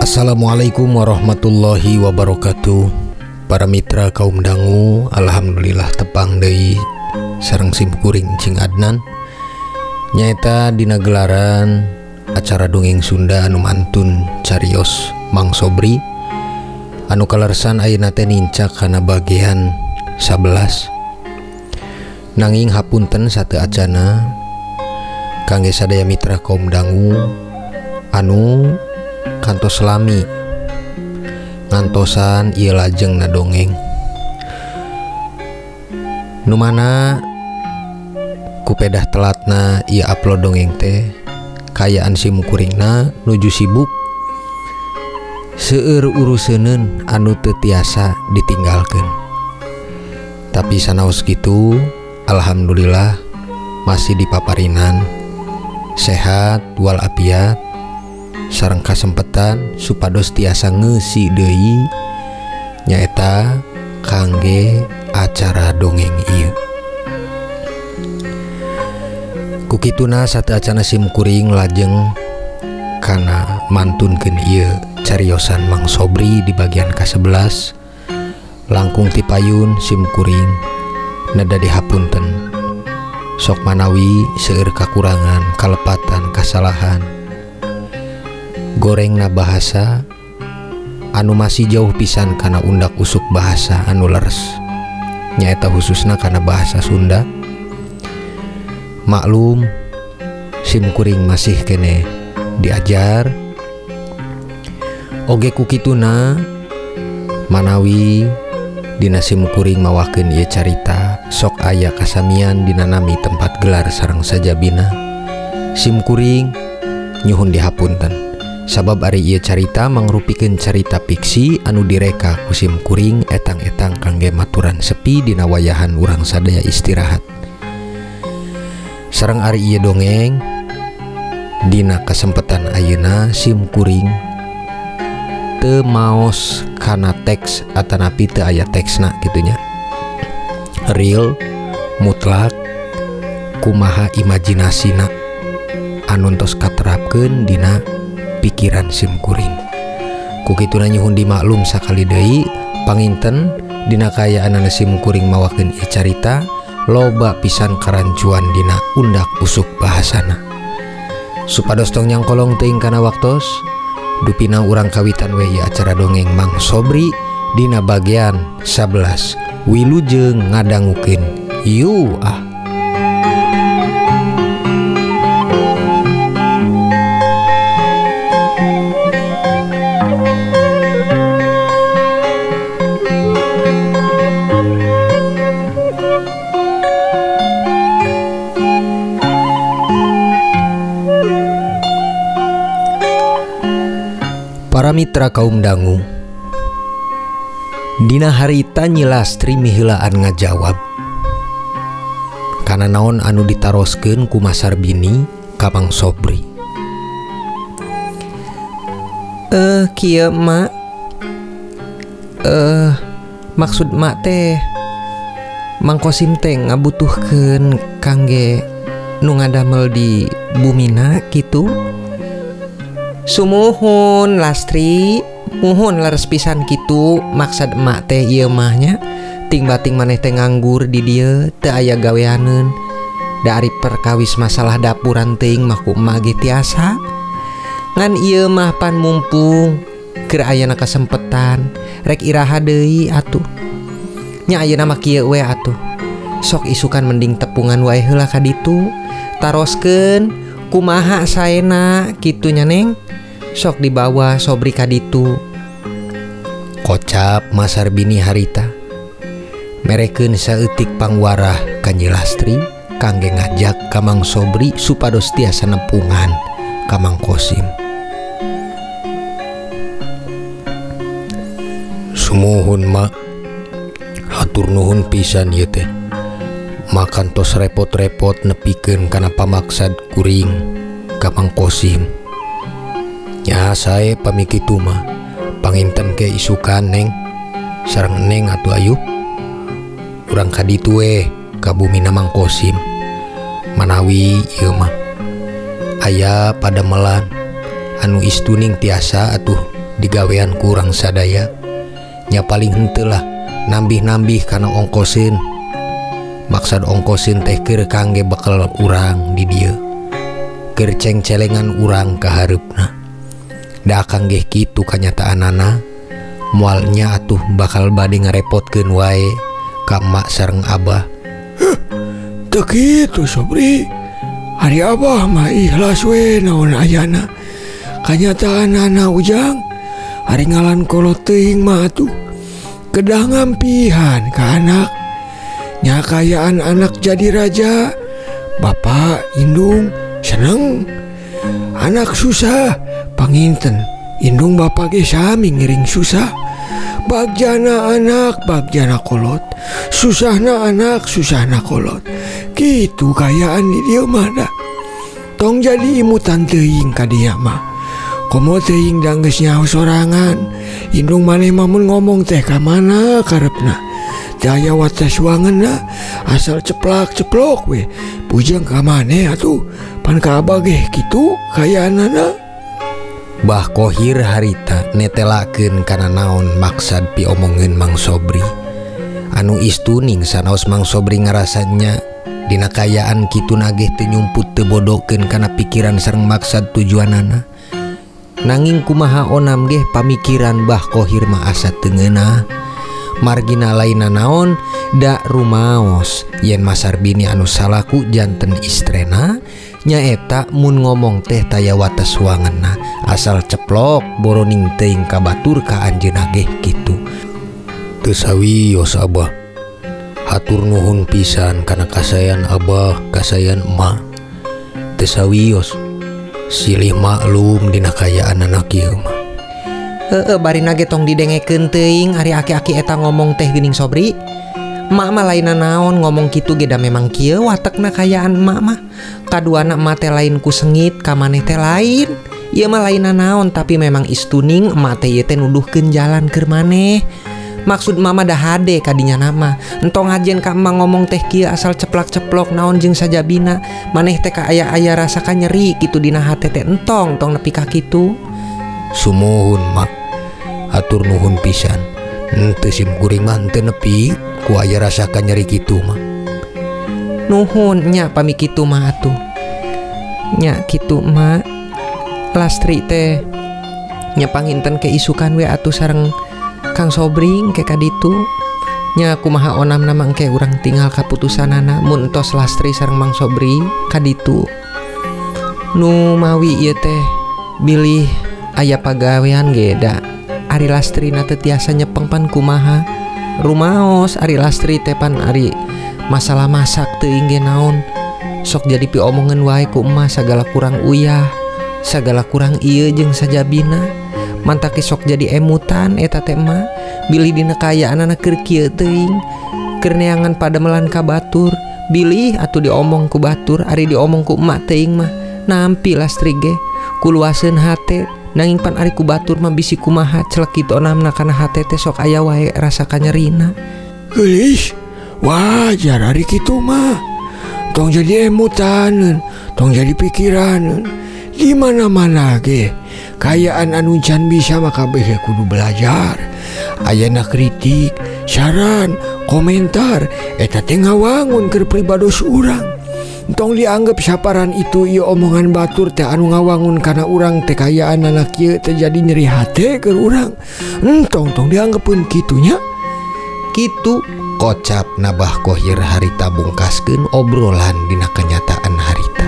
Assalamualaikum warahmatullahi wabarakatuh. Para mitra kaum dangu, alhamdulillah tepang deui sareng simkuring Cing Adnan. Nyaeta dina gelaran acara dongeng Sunda anu mantun carios Mang Sobri anu kalersan ayeuna teh nincak kana bagian 11. Nanging hapunten sateu acana kangge sadaya mitra kaum dangu anu kantos lami ngantosan ieu lajeng na dongeng nu mana kupedah telatna ieu upload dongeng teh kayaan simkuringna nuju sibuk seueur uruseuneun anu teu tiasa ditinggalkeun. Tapi sanaos kitu alhamdulillah masih dipaparinan sehat walafiat sareng kasempetan supados tiasa ngeusi deui nyaeta kangge acara dongeng ieu. Ku kituna sateuacana simkuring lajeng kana mantunkeun ieu cariosan Mang Sobri di bagian ka-11 langkung tipayun simkuring neda dihapunten sok manawi seueur kakurangan kalepatan kasalahan gorengna bahasa anu masih jauh pisan kana undak usuk bahasa anu leres nyaeta khususna kana bahasa Sunda. Maklum simkuring masih kene diajar oge ku kituna manawi dina simkuring mawakeun ieu carita sok aya kasamian dina nami tempat gelar sareng sajabina simkuring nyuhun dihapunten. Sabab ari ieu carita mangrupikeun carita fiksi anu direka ku simkuring etang-etang kangge maturan sepi dina wayahan urang sadaya istirahat. Sareng ari ieu dongeng dina kasempetan ayeuna simkuring teu maos kana teks atanapi teu aya teksna kitunya. Real mutlak kumaha imajinasina anu tos katerapkeun dina pikiran simkuring. Ku kituna nyuhun dimaklum sakali deui panginten dina kayaanana simkuring mawakeun ieu carita loba pisan karancuan dina undak usuk bahasana. Supados tong nyangkolong teuing kana waktos dupina urang kawitan we ieu acara dongeng Mang Sobri dina bagian 11 wilujeng ngadangukeun yu ah. Para mitra kaum dangu, dina harita Nyi Lastri miheulaan ngajawab kana naon anu ditaroskeun ku Masarbini ka Mang Sobri. Kieu mak, maksud mak teh Mang Kosim teh ngabutuhkeun kangge nu ngadamel di bumina kitu. Sumuhun Lastri, muhun leres pisan kitu maksad emak teh ieu mah nya. Ting bating maneh teh nganggur di dieu teu aya gaweaneun. Da ari perkawis masalah dapuran teuing mah ku emak ge tiasa. Ngan ieu mah pan mumpung keur ayana kasempetan rek iraha deui atuh. Nya ayeuna mah kieu we atuh. Sok isukan mending tepungan wae heula ka ditu. Taroskeun kumaha saena kitu nya Neng. Sok dibawa Sobri ka ditu. Kocap Masar Bini harita merekeun saeutik pangwarah ka Nyi Lastri kangge ngajak ka Mang Sobri supados tiasa nepungan ka Mang Kosim. Sumuhun mak, hatur nuhun pisan ieu teh. Makan tos repot-repot nepikeun kana pamaksad kuring ka Mang Kosim. Nya sae pami kitu mah, panginten ke isukan neng sareng neng atuh ayu. Urang ka ditu we ka bumina Mang Kosim. Manawi ieu mah aya padamelan anu istuning tiasa atuh digawean kurang sadaya. Nya paling henteu lah nambih-nambih kana ongkosin. Maksad ongkosin teh keur kangge bekel urang di dieu, keur cengcelengan urang ka hareupna. Da akang geh kitu kanyataanana, moalnya atuh bakal bade ngarepotkeun wae ka emak sareng abah. Teu kitu Sobri, ari abah mah ikhlas we naon ayana. Kanyataanana Ujang, ari ngalan kolot teuing mah atuh kedah ngampihan ka anak. Nya kayaan anak jadi raja, bapak indung seneng. Anak susah panginten indung bapak ge sami ngiring susah. Bagjana anak bagjana kolot, susahna anak susahna kolot. Kitu kayaan di dieu mah da. Tong jadi imutan teuing ka dia mah. Komo teuing da geus nyaho sorangan. Indung maneh mah mun ngomong teh ka mana karepna. Daya wates wangenna asal ceplak-ceplok we. Pujeng ka maneh atuh, pan ka abah ge kitu kayaanana. Bah Kohir harita netelakeun kana naon maksad piomongeun Mang Sobri. Anu istuning sanaos Mang Sobri ngarasanya dina kayaan kitu nageh teu nyumput teu bodokeun kana pikiran sareng maksad tujuanana. Nanging kumaha onam geh pamikiran Bah Kohir mah asa teu ngeunah. Margina lainna naon da rumaos yen Masar Bini anu salaku janten istrena nyaeta mun ngomong teh taya wates wangenna asal ceplok boroning teuing ka batur ka anjeunna geh kitu. Teu sawios abah, hatur nuhun pisan kana kasayan abah kasayan emak. Teu sawios silih maklum dina kayaan anak ieu mah. Heeh, barina ge tong didengekeun teuing ari aki-aki eta ngomong teh geuning Sobri. Emak mah lainna naon ngomong kitu ge da memang kieu watekna kayaan emak mah. Kaduana emak teh lain ku sengit ka maneh teh lain. Ieu mah lainna naon tapi memang istuning emak teh ieu teh nuduhkeun jalan keur maneh. Maksud mama dah hade kadinya nama. Entong ajen ka emak ngomong teh kieu asal ceplak-ceplok naon jeung sajabina. Maneh teh ka aya-aya rasa nyeri kitu dina hate teh entong tong nepi ka kitu. Sumuhun mak, hatur nuhun pisan. Henteu sim kuring mah henteu nepi ku aya rasa nyeri kitu mah. Nuhun nya pami kitu mah atuh. Nya kitu mak. Lastri teh nya panginten ke isukan we atuh sareng Kang Sobring ke kaditu. Nya kumaha onamna mangke urang tinggal kaputusanana mun entos Lastri sareng Mang Sobri kaditu. Nu mawi ieu teh bilih aya pagawean ge da ari Lastrina teu tiasa nyepeng pan kumaha. Rumaos ari Lastri teh pan ari masalah masak teuing ge naon. Sok jadi piomongeun wae ku emak sagala kurang uyah, sagala kurang ieu jeung sajabina. Mantaki sok jadi emutan eta teh emak. Bilih dina kayaanana keur kieu teuing, keur neangan padamelan ka batur. Bilih atuh diomong ku batur, ari diomong ku emak teuing mah nampi Lastri ge kuluaseun hate. Nanging pan ari ku batur mah bisi kumaha celek kitu onamna kana hate teh sok aya wae rasa kanyerina. Geulis, wajar ari kitu mah. Tong jadi emutaneun, tong jadi pikiraneun. Di mana-mana ge kayaan anu can bisa mah kabeh kudu belajar. Ayana kritik, saran, komentar eta teh ngawangun keur pribados urang. Tong dianggap saparan itu ieu omongan batur teh anu ngawangun kana urang teh kayaan anak ieu teh jadi nyeri hate keur urang. Entong tong dianggepeun kitu nya. Kitu kocap Nabah Kohir harita bungkaskeun obrolan dina kenyataan harita.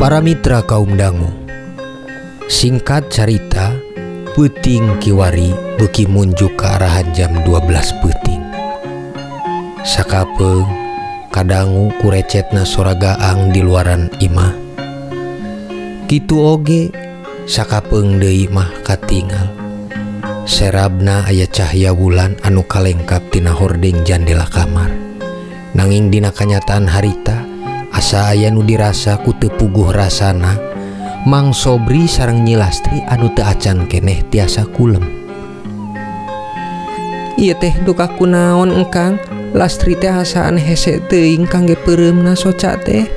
Para mitra kaum dangu, singkat carita, peuting kiwari beuki munjuk ke arahan jam 12 peuting. Sakapeung kadangu kurecetna sora gaang di luaran imah. Kitu oge sakapeung deui mah katingal. Serabna aya cahya bulan anu kalengkap tina hordeng jandela kamar. Nanging dina kanyataan harita asa aya nu dirasa ku teu puguh rasana Mang Sobri sareng Nyi Lastri anu teu acan keneh tiasa kulem. Ieu teh duka kunaon engkang, Lastri teh asaan hese teuing kangge peureumna soca teh.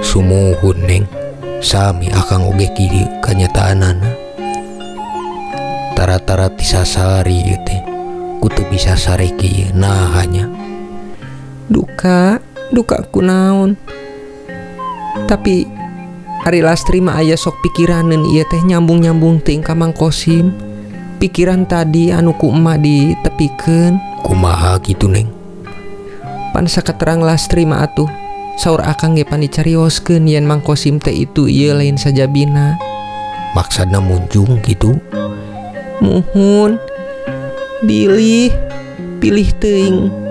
Sumuhun Neng, sami akang oge kieu kanyataanana. Tara-tara tisasari ieu teh, ku teu bisa sare kieu naha nya. Duka kunaon. Tapi ari Lastri mah aya sok pikiraneun ieu teh nyambung-nyambung teuing ka Mang Kosim. Pikiran tadi anu ku emak ditepikeun. Kumaha kitu Neng? Pan saketerang Lastri mah atuh saur akang ge pan dicarioskeun yen Mang Kosim teh itu ieu lain sajabina. Maksudna munjung kitu? Muhun bilih pilih teuing.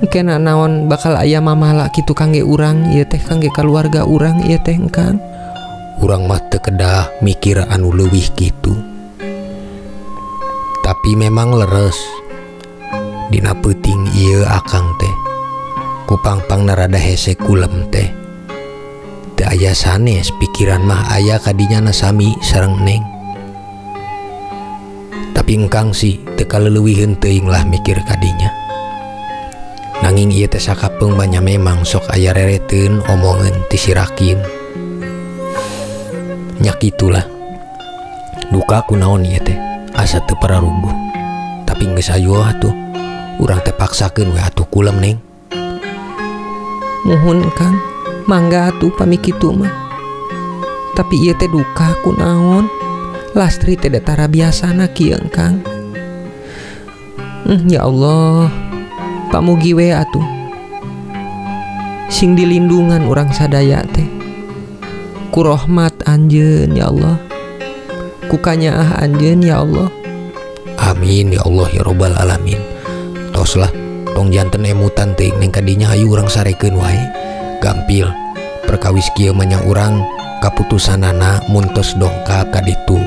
Kena naon bakal aya mamala kitu kangge urang ieu teh, kangge kaluarga urang ieu teh engkang. Urang mah teu kedah mikir anu leuwih kitu. Tapi memang leres dina peuting ieu akang teh kupangpang narada hese kulem teh. Teu aya sanes pikiran mah aya kadinya na sami sareng Neng. Tapi engkang sih teu kaleuwihkeun teuing lah mikir kadinya. Nanging ieu teh sakapeung banyak memang sok aya rereteun omongeun ti si Rakim. Nya kitulah. Duka kunaon ieu teh asa teu pararuguh. Tapi geus hayu atuh urang teh paksakeun we atuh kulem Neng. Muhun Kang, mangga atuh pami kitu mah. Tapi ieu teh duka kunaon? Lastri teh tara biasana kieu Kang. Ya Allah. Pamugi we atuh sing dilindungan urang sadaya teh ku rahmat anjeun ya Allah, ku kanyaah anjeun ya Allah. Amin ya Allah ya robbal alamin. Tos lah tong janten emutan teuing Neng kadinya, hayu urang sarekeun wae. Gampil perkawis kieu mah nya urang kaputusanana mun tos dongkap ka ditu.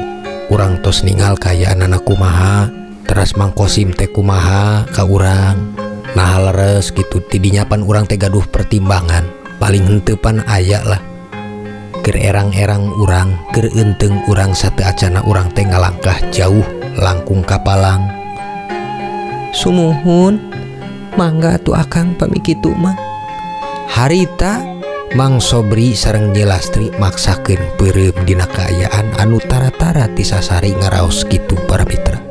Urang tos ningal kayaanana kumaha, teras Mang Kosim teh kumaha ka urang. Nah leres gitu tidinya pan urang teh gaduh pertimbangan paling henteu pan aya lah keur erang-erang urang keur eunteung urang sateu acana urang teh ngalangkah jauh langkung kapalang. Sumuhun mangga atuh akang pami kitu mah. Harita Mang Sobri sareng Nyi Lastri maksakeun peureum dina kaayaan anu tara-tara tisasari ngaraos kitu para mitra.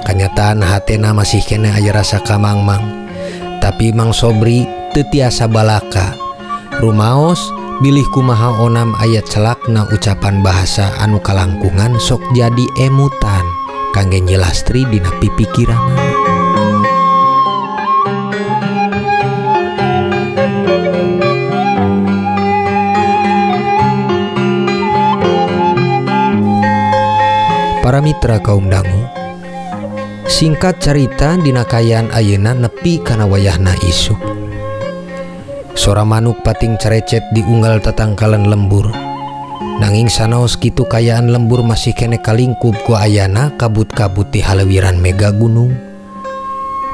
Kanyataan hatena masih kene aya rasa kamangmang, tapi Mang Sobri teu tiasa balaka. Rumaos bilih kumaha onam aya celakna ucapan bahasa anu kalangkungan sok jadi emutan kangge Nyi Lastri dina pipikiranana. Para mitra kaum dangu, singkat carita dina kaayaan ayeuna nepi kana wayahna isuk. Sora manuk pating carecet di unggal tatangkalan lembur. Nanging sanaos kitu kayaan lembur masih kene kalingkup ku ayana kabut-kabut di halewiran mega gunung.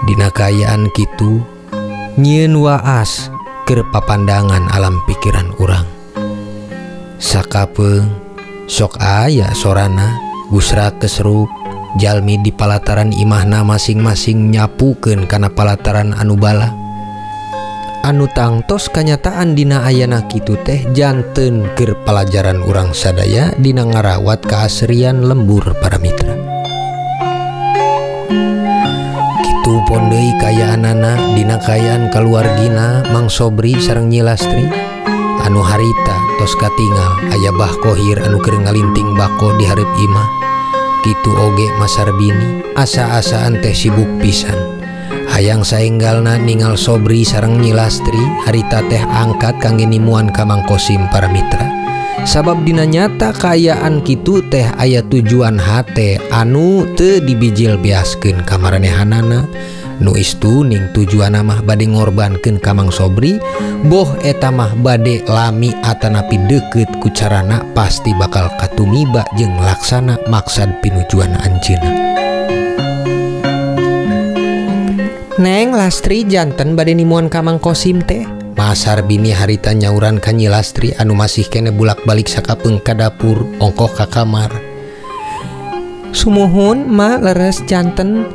Dina kaayaan kitu nyieun waas keur papandangan alam pikiran urang. Sakapeung sok aya sorana gusra keseruk jalmi di palataran imahna masing-masing nyapukeun kana palataran anu bala. Anu tangtos kanyataan dina ayana kitu teh janten keur palajaran urang sadaya dina ngarawat kaasrian lembur para mitra. Kitu pon deui kayaanana dina kaayaan kaluargina Mang Sobri sareng Nyi Lastri anu harita tos katingal aya Bah Kohir anu keur ngalinting bako di hareup imah. Kitu oge Mas Sarbini asa-asaan teh sibuk pisan. Hayang saenggalna ningal Sobri sareng Nyi Lastri harita teh angkat kangge nimuan ka Mang Kosim para mitra. Sabab dina nyata kaayaan kitu teh aya tujuan hate anu teu dibijil beaskeun ka maranehanana. Nu istu ning tujuanna mah bade ngorbankeun ka Mang Sobri, boh eta mah bade lami atanapi deukeut ku carana pasti bakal katumiba jeung laksana maksad pinujuan anjeunna. Neng Lastri janten bade nimuan ka Mang Kosim teh. Masar bini harita nyauran ka Nyi Lastri anu masih kene bulak-balik sakapeung ka dapur ongkoh ka kamar. Sumuhun ma leres janten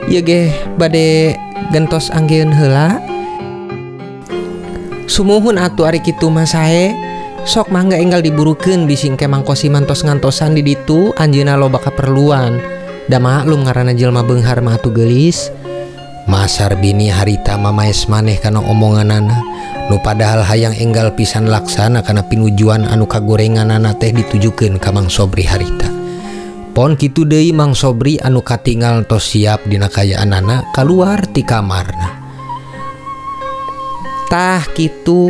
ieu ge bade gentos anggeun heula. Sumuhun atuh ari kitu mah sae. Sok mangga enggal diburukeun bising ke Mang Kosim mantos ngantosan di ditu anjeunna loba kaperluan. Da maklum ngaranna jelema beunghar mah atuh geulis. Masar bini harita mamaes maneh kana omonganana nu padahal hayang enggal pisan laksana kana pinujuan anu kagorenganana teh ditujukeun ka Mang Sobri harita. Pon kitu deui Mang Sobri anu katingal tos siap dina kayaanana kaluar ti kamarna. Tah kitu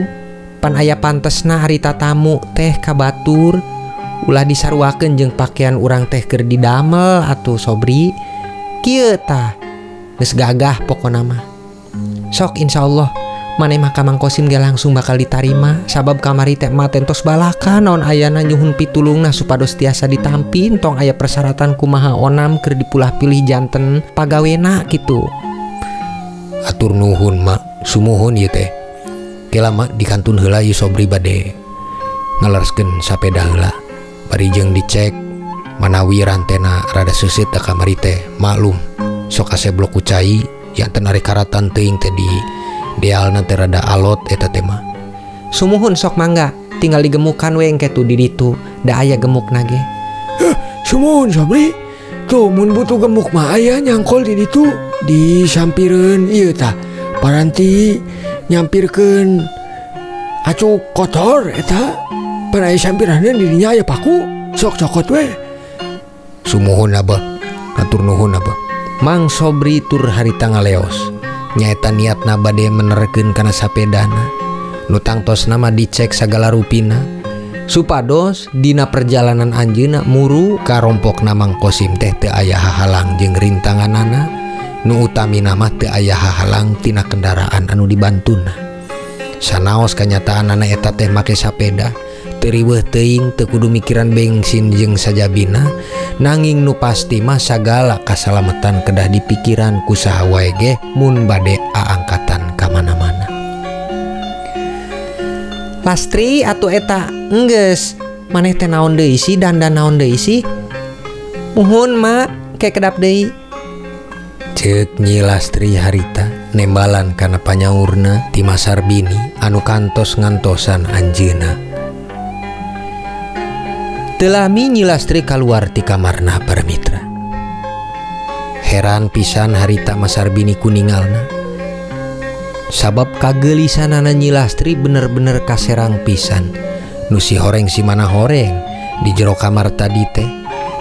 pan aya pantesna harita tamu teh ka batur ulah disaruakeun jeung pakaian urang teh keur didamel atuh Sobri. Kieu tah geus gagah pokona mah. Sok insyaallah maneh mah ka Mang Kosim ge langsung bakal ditarima sabab kamari teh mah tos balaka naon ayana nyuhun pitulungna supados tiasa ditampin tong aya persyaratan kumaha onam keur dipulah pilih janten pagawena kitu. Atur nuhun mak, sumuhun ieu teh. Kela mak dikantun heula ieu Sobri bade ngalereskeun sapeda heula. Bari jeung dicek manawi rantena rada seuseut da kamari teh maklum. Sok ase blok ku cai janten ari karatan teuing teh di dealna teh rada alot eta teh mah. Sumuhun sok mangga tinggal digemukan we engke tuh di ditu da aya gemukna ge. Sumuhun Sobri, tuh mun butuh gemuk mah aya nyangkol di ditu disampireun ieu tah paranti nyampirkeun acuk kotor eta pan aya sampiraneun di dinya aya paku sok cokot we. Sumuhun abah, atur nuhun abah. Mang Sobri tur harita ngaleos nyaeta niatna bade menerkeun kana sapedana nu tangtosna mah dicek sagala rupina supados dina perjalanan anjeunna muru karompokna Mang Kosim teh teu aya hahalang jeung rintanganana nu utamina mah teu aya hahalang tina kendaraan anu dibantuna. Sanaos kanyataanana eta teh make sapeda teu riweuh teuing teu kudu mikiran bensin jeung sajabina nanging nu pasti mah sagala kasalamatan kedah dipikiran ku saha wae ge mun bade aangkatan ka mana-mana. Lastri atuh eta enggeus maneh teh naon deui sih dandan naon deui sih? Muhun mak ke kedap deui. Ceuk Nyi Lastri harita nembalan kana panyaurna ti Masar bini anu kantos ngantosan anjeunna. Teu lami Nyi Lastri kaluar ti kamarna para mitra. Heran pisan harita Masar bini kuningalna. Sabab kagelisanana Nyi Lastri bener-bener kaserang pisan. Nu si horeng si mana horeng di jero kamar tadi teh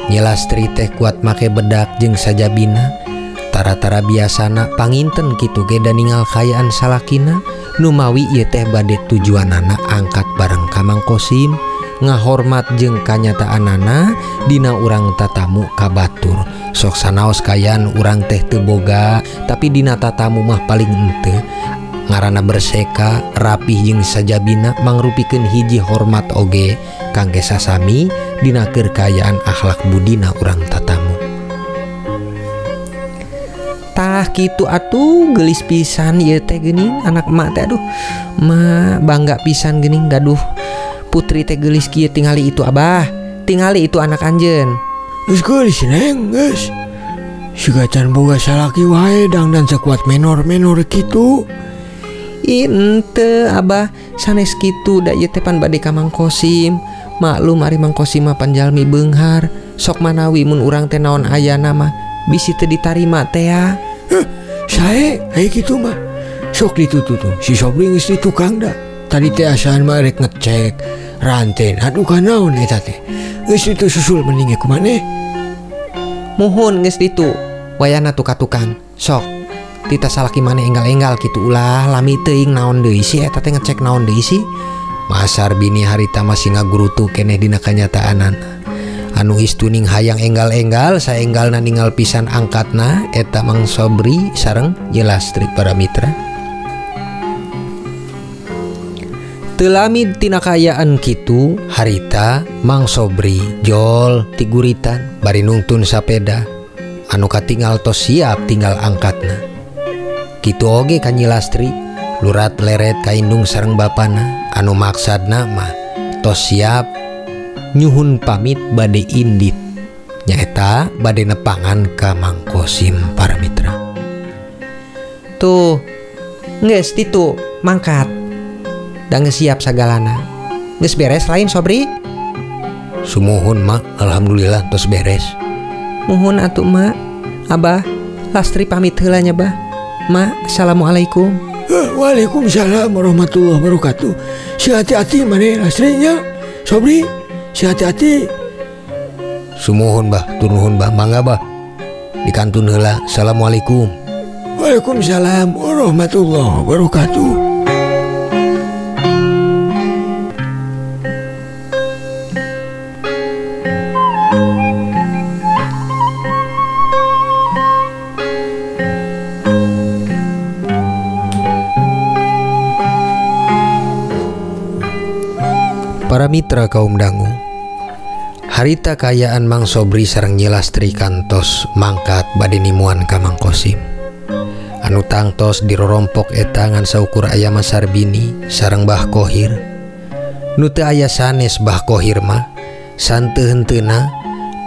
Nyi Lastri teh kuat make bedak jeung sajabina. Tara-tara biasana panginten kitu ge da ningal kayaan salakina numawi ieu teh bade tujuanana angkat bareng ka Mang Kosim ngahormat jeung kanyataanana dina urang tatamu ka batur. Sok sanaos kayaan urang teh teu boga tapi dina tatamu mah paling henteu ngaranna berseka rapih jeung sajabina mangrupikeun hiji hormat oge kangge sasami dina keur kaayaan akhlak budina urang tatamu. Tah kitu atuh geulis pisan ieu teh geuning anak emak teh aduh emak bangga pisan geuning gaduh putri teh geulis kieu tingali itu abah tingali itu anak anjeun. Geus geulis neng geus siga can boga salaki wae dangdan sakuat menor-menor kitu. Ente abah sanes kitu da ieu teh pan bade ka Mang Kosim maklum ari Mang Kosim mah panjalmi beunghar sok manawi mun urang teh naon ayana mah bisi teu ditarima teh ya. Sae aya kitu mah sok ditutup tuh si Sobri geus di tukang da tadi teh asaan mah rek ngecek ranten aduh kanaon eta teh geus ditu susul mending ge kumaneh. Muhun geus ditu wayana tuh ka tukang sok Tita salaki maneh enggal-enggal kitu ulah lami teuing naon deui sih eta teh ngecek naon deui sih. Mas Sarbini harita masih ngagurutu keneh dina kanyataanan. Anu istuning hayang enggal-enggal saenggalna ninggal pisan angkatna eta Mang Sobri sareng Nyi Lastri para mitra. Teu lami tina kaayaan kitu harita Mang Sobri jol tiguritan bari nungtun sapeda anu katingal tos siap tinggal angkatna. Kitu oge ka Nyi Lastri lurat leret kaindung sareng bapana anu maksadna mah tos siap nyuhun pamit bade indit nyaeta bade nepangan ka Mang Kosim para mitra. Tuh geus ditu mangkat da geus siap sagalana. Geus beres lain Sobri? Sumuhun mak, alhamdulillah tos beres. Muhun atuh mak. Abah Lastri pamit heula nya bah. Mak, assalamualaikum. Waalaikumsalam warahmatullahi wabarakatuh. Si hati-hati maneh Lastri nya Sobri. Si hati-hati. Sumuhun bah, turnuhun bah, mangga bah. Dikantun heula. Assalamualaikum. Waalaikumsalam warahmatullahi wabarakatuh. Para mitra kaum dangu, harita kaayaan Mang Sobri sareng Nyi Lastri kantos mangkat bade nimuan ka Mang Kosim. Anu tangtos dirorompok eta ngan saukur aya Mas Sarbini sareng Bah Kohir. Nu teu aya sanes Bah Kohir mah santeu henteuna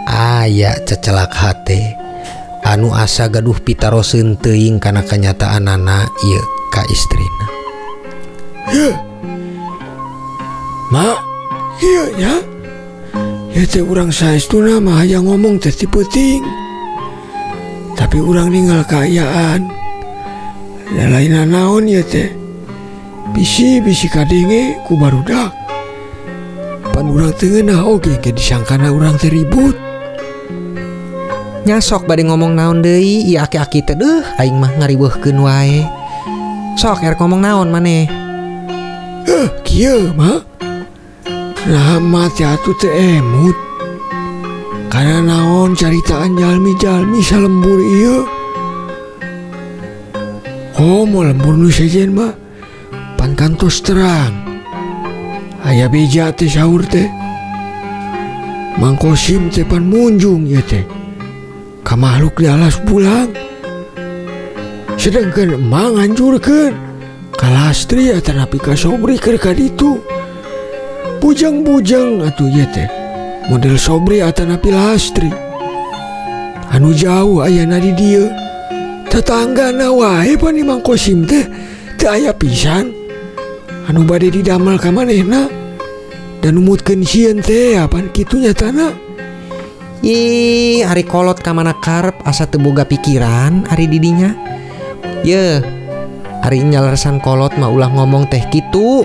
aya cecelak hate anu asa gaduh pitaroseun teuing kana kanyataanana ieu ka istrina. Mak, ieu nya. Ieu teh urang saestuna mah hayang ngomong teh ti peuting. Tapi urang ninggal kaayaan. Da lain naon ieu teh. Bisi-bisi kadenge ku barudak. Pan urang teu ngeunah oge ke disangkana urang teh ribut. Nya sok bade ngomong naon deui ieu aki-aki teh deuh aing mah ngariweuhkeun wae. Sok erek ngomong naon maneh? Kieu mah. Nah mati atuh teh emut. Karena naon caritaan jalmi-jalmi salembur ieu. Komo lembur nu sejen mah pan kantos terang. Aya beja teh sahur teh. Mang Kosim teh pan munjung ieu teh. Ka makhluk di alas pulang. Sedangkan emang nganjurkeun ka Lastri atanapi ka Sobri keur ka ditu. Bujang-bujang atuh ieu teh model Sobri atanapi Lastri. Anu jauh ayana di dieu. Tetanggana wae pan Mang Kosim teh teu aya pisan. Anu bade didamel ka manehna dan numutkeun sieun teh apan kitu nyatana. Ih, ari kolot ka mana karep asa teu boga pikiran ari didinya. Yeuh, ari nyaleresan kolot mah ulah ngomong teh kitu.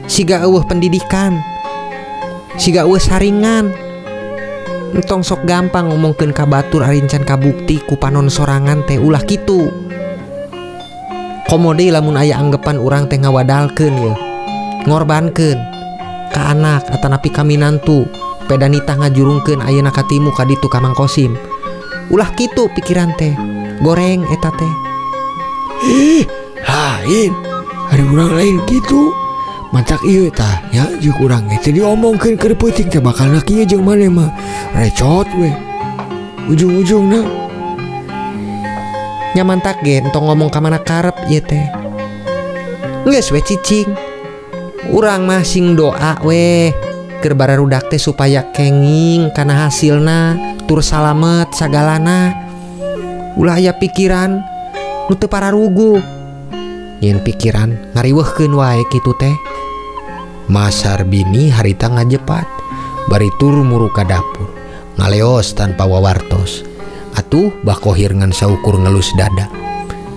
Siga eueuh pendidikan, siga eueuh saringan. Entong sok gampang ngomongkeun ka batur ari encan kabukti ku panon sorangan teh ulah kitu. Komo deui lamun aya anggepan urang teh ngawadalkeun yeuh, ngorbankeun ka anak atanapi ka minantu, peda nitah ngajurungkeun ayeuna katimu ka ditu ka Mang Kosim. Ulah kitu pikiran teh, goreng eta teh. Ih, lain. Ari urang lain kitu. Matak ieu tah nya jeung urang teh diomongkeun keur peuting teh bakalna kieu jeung maneh mah recot we. Ujung-ujungna nya mantak ge entong ngomong ka mana karep ieu teh. Geus we cicing. Urang mah sing doa we keur bararudak teh supaya kenging kana hasilna tur salamet sagalana. Ulah aya pikiran nu teu pararuguh. Nyeun pikiran ngariweuhkeun wae kitu teh. Mas Sarbini harita ngajepat bari turu muru ka dapur ngaleos tanpa wawartos. Atuh Bah Kohir ngan saukur ngelus dada.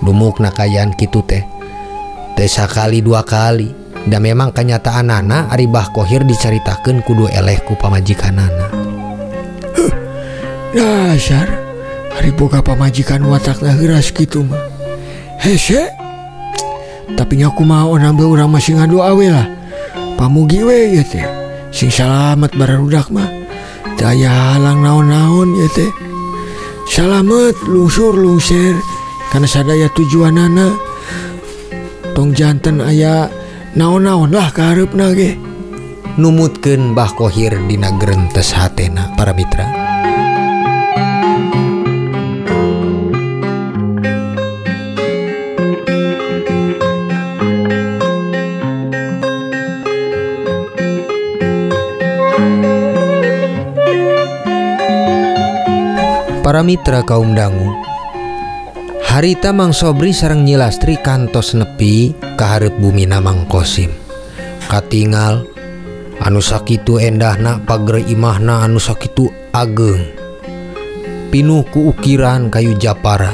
Dumukna kaayaan kitu teh. Teh sakali dua kali da memang kanyataanana ari Bah Kohir dicaritakeun kudu eleh ku pamajikanana. Dasar Ari boga pamajikan watakna heuras kitu mah. Hese. Tapi nya kumaha onang be urang masih ngadoa we lah. Pamugi we ieu teh. Sing salamet barudak mah. Teu aya halang naon-naon ieu teh. Salamet lungsur lungser kana sadaya tujuanana. Tong janten aya naon-naon lah kahareupna ge. Numutkeun Bah Kohir dina gerentes hatena para mitra. Para mitra kaum dangu, harita Mang Sobri sareng Nyi Lastri kantos nepi kahareup bumina Mang Kosim. Katingal anu sakitu endahna pager imahna anu sakitu ageng, pinuh ku ukiran kayu japara.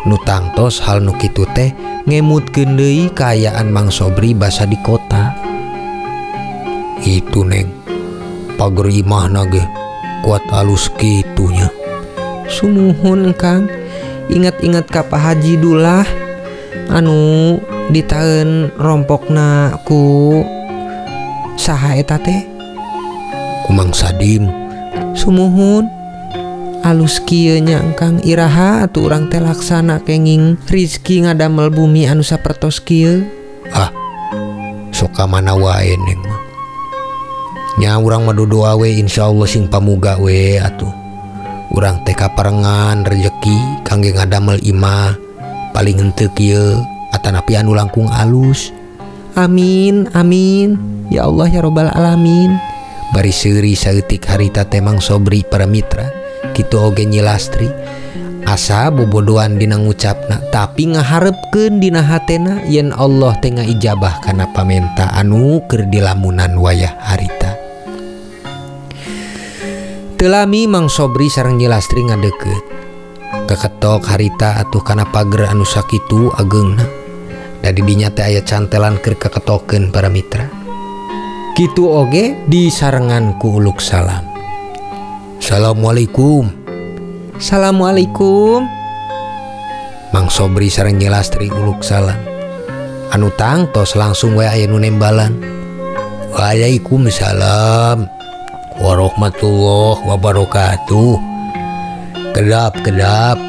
Nu tangtos hal nu kitu teh ngemutkeun deui kaayaan Mang Sobri basa di kota. Itu neng, pager imahna ge kuat alus kitunya. Sumuhun Kang, ingat-ingat ka Pak Haji Dulah anu di taun rompokna ku saha eta teh? Ku Mang Sadim. Sumuhun alus kieu nya Kang, iraha atuh urang teh laksana kenging rizki ngadamel bumi anu sapertos kieu. Ah, sok ka mana wae neng mah. Nya urang mah dodoa we insyaallah sing pamuga we atuh. Urang teh kaparengan rejeki kangge ngadamel imah paling henteu kieu atanapi anu langkung alus. Amin amin ya Allah ya robbal alamin. Bari seuri saeutik harita teh Mang Sobri para mitra kitu oge Nyi Lastri asa bobodoan dina ngucapna tapi ngaharepkeun dina hatena yen Allah teh ngaijabah kana pamenta anu keur dilamunan wayah harita. Teu lami Mang Sobri sareng Nyi Lastri ngadeukeut. Keketok harita atuh kana pager anu sakitu ageungna. Da di dinya teh aya cantelan keur keketokeun para mitra. Kitu oge disarengan ku uluk salam. Assalamualaikum. Assalamualaikum. Mang Sobri sareng Nyi Lastri uluk salam. Anu tangtos langsung we aya nu nembalan. Waalaikumsalam warahmatullahi wabarakatuh. Kedap kedap.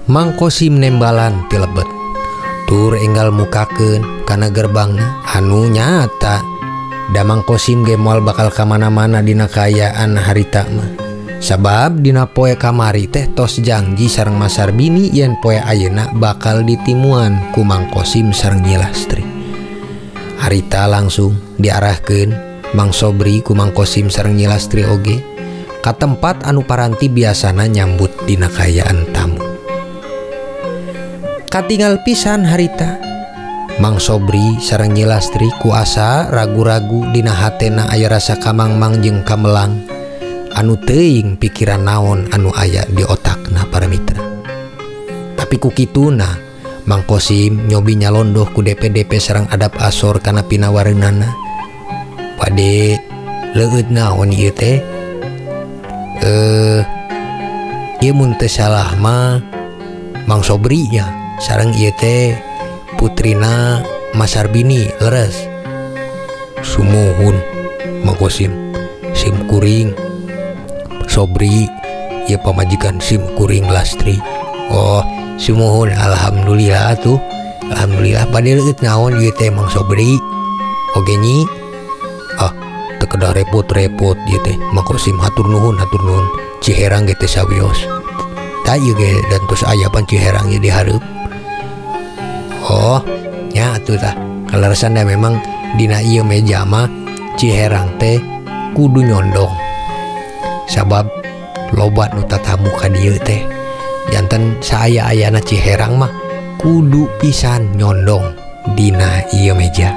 Mang Kosim nembalan ti lebet. Tur enggal mukakeun kana gerbangna anu nyata. Da Mang Kosim ge moal bakal ka mana-mana dina kaayaan harita mah. Sabab dina poe kamari teh tos janji sareng Mas Sarbini yen poe ayeuna bakal ditimuan ku Mang Kosim sareng Nyi Lastri. Harita langsung diarahkeun Mang Sobri ku Mang Kosim sareng Nyi Lastri oge ka tempat anu paranti biasana nyambut dina kaayaan tamu. Katingal pisan harita Mang Sobri sareng Nyi Lastri ku asa ragu-ragu dina hatena aya rasa kamangmang jeung kamelang anu teuing pikiran naon anu aya di otakna para mitra. Tapi ku kituna Mang Kosim nyobi nyalondoh ku DP-DP sareng adab asor kana pinawareunana. Bade leueut naon ieu teh? Ieu mun teu salah mah Mang Sobri nya sareng ieu teh putrina Mas Sarbini leres. Sumuhun Mang Kosim, sim kuring Sobri ieu pamajikan sim kuring Lastri. Oh, sumuhun alhamdulillah tuh. Alhamdulillah bade leueut naon ieu teh Mang Sobri? Oge nyi. Ah, teu kedah repot-repot ieu teh. Mang Kosim hatur nuhun Ciherang ge teh sawios. Tah ieu ge dan tos aya pan Ciherang ieu di hareup. Oh, nya atuh tah. Kaleresan da memang dina ieu meja mah Ciherang teh kudu nyondong. Sabab loba nu tatamu ka dieu teh. Janten saaya-ayana Ciherang mah kudu pisan nyondong dina ieu meja.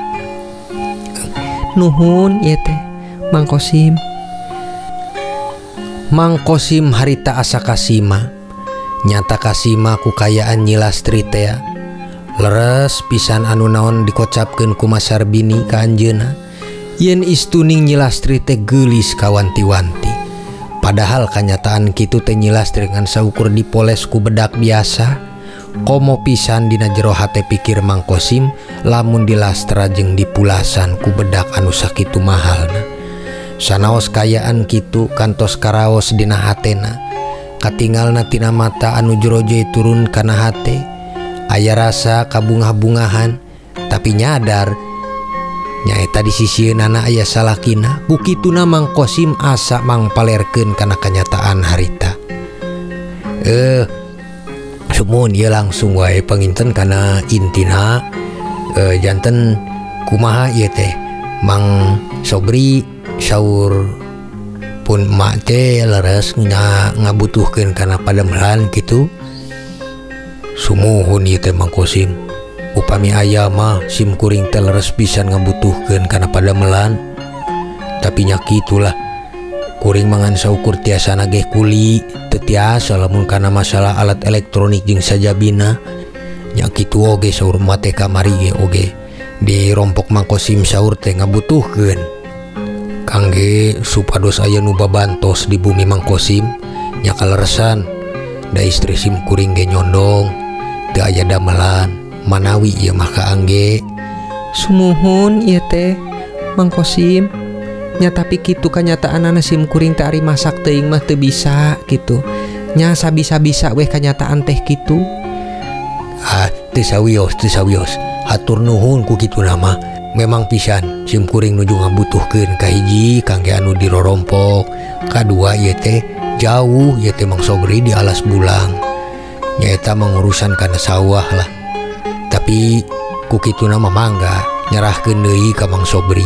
Nuhun ieu teh Mang Kosim. Mang Kosim harita asa kasima. Nyata kasima ku kayaan Nyi Lastri teh. Leres pisan anu naon dikocapkeun ku Mas Sarbini ka anjeunna. Yen istuning Nyi Lastri teh geulis kawanti-wanti. Padahal kanyataan kitu teh Nyi Lastri ngan saukur dipoles ku bedak biasa. Komo pisan dina jero hate pikir Mang Kosim lamun dilastra jeung dipulasan ku bedak anu sakitu mahalna. Sanaos kayaan kitu kantos karaos dina hatena. Katingalna tina mata anu jero-jero turun kana hate. Aya rasa kabungah-bungahan tapi nyadar nyaeta di sisieunana aya salakina. Ku kituna Mang Kosim asa mangpalerkeun kana kanyataan harita. Sumun ieu langsung wae panginten kana intina. Janten kumaha ieu teh Mang Sobri saur pun emak teh leres ngabutuhkeun kana padamelan kitu. Sumuhun ieu teh Mang Kosim, upami aya mah sim kuring teh leres pisan ngabutuhkeun kana padamelan. Tapi nya kitulah kuring mangan saukur tiasa nageh kuli teu tiasa lamun kana masalah alat elektronik jeung sajabina. Nya kitu oge saur emak teh kamari ge oge dirompok Mang Kosim saur teh ngabutuhkeun kangge supados aya nu babantos di bumi Mang Kosim. Nya kaleresan da istri sim kuring ge nyondong teu aya damelan manawi ieu mah kaangge. Sumuhun ieu teh Mang Kosim nya, tapi kitu kanyataanana sim kuring teh ari masak teuing mah teu bisa kitu. Nya sabisa-bisa weh kanyataan teh kitu. Ah, teu sawios, teu sawios. Hatur nuhun ku kituna mah. Memang pisan sim kuring nuju ngabutuhkeun kahiji kangge anu dirorompok, kadua ieu teh jauh ieu teh Mang Sobri di alas bulang. Nyaeta mengurusan kana sawah lah. Tapi ku kituna mah mangga nyerahkeun deui ka Mang Sobri.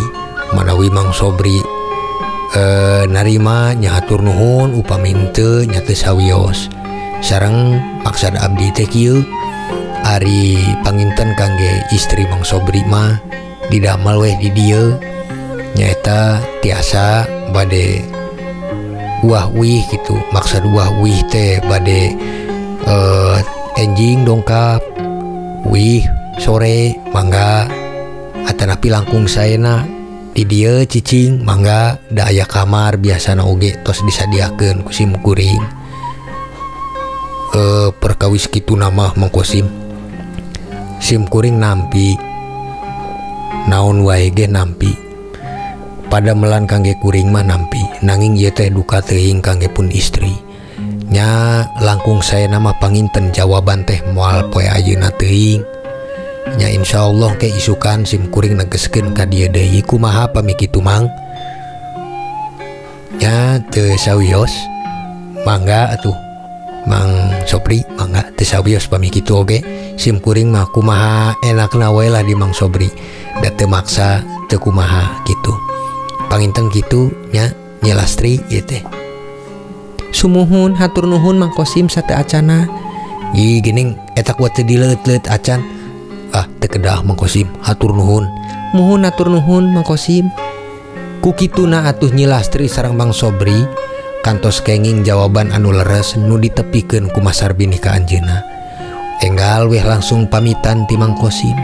Manawi Mang Sobri narima nya hatur nuhun, upami henteu nya teu sawios. Sareng maksad abdi teh kieu, ari panginten kangge istri Mang Sobri mah didamel weh di dieu nyaeta tiasa bade wah wih gitu. Maksad wah wih teh bade enjing dongkap wih sore mangga, atanapi langkung saena di dieu cicing mangga, da aya kamar biasana oge tos disadiakeun ku sim kuring. Perkawis kitu nama Mang Kosim sim kuring nampi naon wae ge nampi padamelan kangge kuring mah nampi, nanging ieu teh duka teuing kangge pun istri. Nya langkung saya nama panginten jawaban teh moal poe ayeuna teuing. Nya insyaallah ke isukan sim kuring negeskeun ka dieu deui. Kumaha pami kitu Mang? Nya teu sawios mangga atuh Mang Sobri, mangga teu sawios pami kitu oge. Sim kuring mah kumaha enakna wae lah di Mang Sobri, da teu maksa teu kumaha kitu. Panginten kitu nya Nyi Lastri ieu teh. Sumuhun hatur nuhun Mang Kosim sate acana. Ih geuning eta kuat teu dileuleut-leuleut acan. Ah teu kedah Mang Kosim, hatur nuhun. Muhun hatur nuhun Mang Kosim. Ku kituna atuh Nyi Lastri sareng Mang Sobri kantos kenging jawaban anu leres nu ditepikeun ku Mas Sarbini ka anjeunna. Enggal weh langsung pamitan ti Mang Kosim.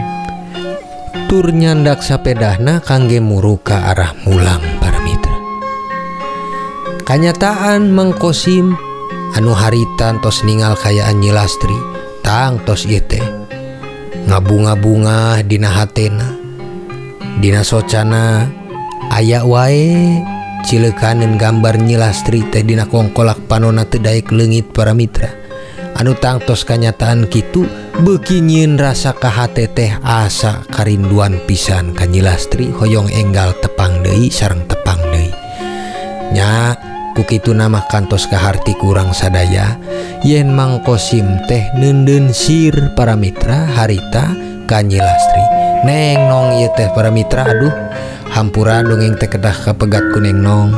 Tur nyandak sapedahna kangge muru ka arah mulang para mitra. Kanyataan Mang Kosim anu harita tos ningal kayaan Nyi Lastri tang tos ieu teh ngabunga-bunga dina hatena, dina socana aya wae cileukaneun gambar Nyi Lastri teh dina kongkolak panona teu daek leungit para mitra. Anu tangtos kanyataan kitu beuki nyieun rasa ka hate teh asa karinduan pisan ka Nyi Lastri, hoyong enggal tepang deui sareng tepang deui. Nya ku kituna mah kantos kaharti kurang sadaya yen Mang Kosim teh neundeun sir para mitra harita ka Nyi Lastri. Neng nong ieu teh para mitra, aduh hampura dongeng teh kedah kapegat ku neng nong.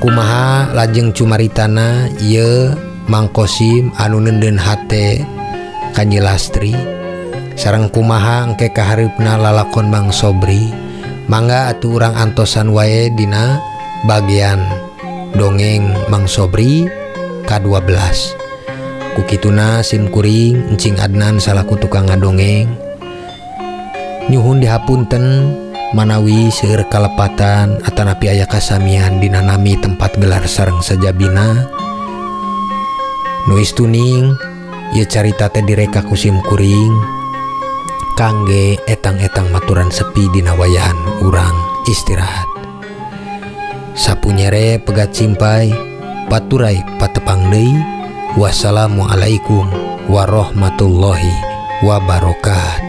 Kumaha lajeng cumaritana ieu Mang Kosim anu neundeun hate ka Nyi Lastri sareng kumaha engke kahareupna lalakon Mang Sobri. Mangga atuh urang antosan wae dina bagian dongeng Mang Sobri ka-12. Ku kituna sim kuring Encing Adnan salaku tukang ngadongeng nyuhun dihapunten Manawi seueur kalepatan atanapi aya kasamian dina nami tempat gelar sareng sajabina. Nu istuning ieu carita teh direka ku sim kuring kangge etang-etang maturan sepi dina wayahan urang istirahat. Sapu nyere pegat simpai paturai patepang deui. Wassalamualaikum warahmatullahi wabarakatuh.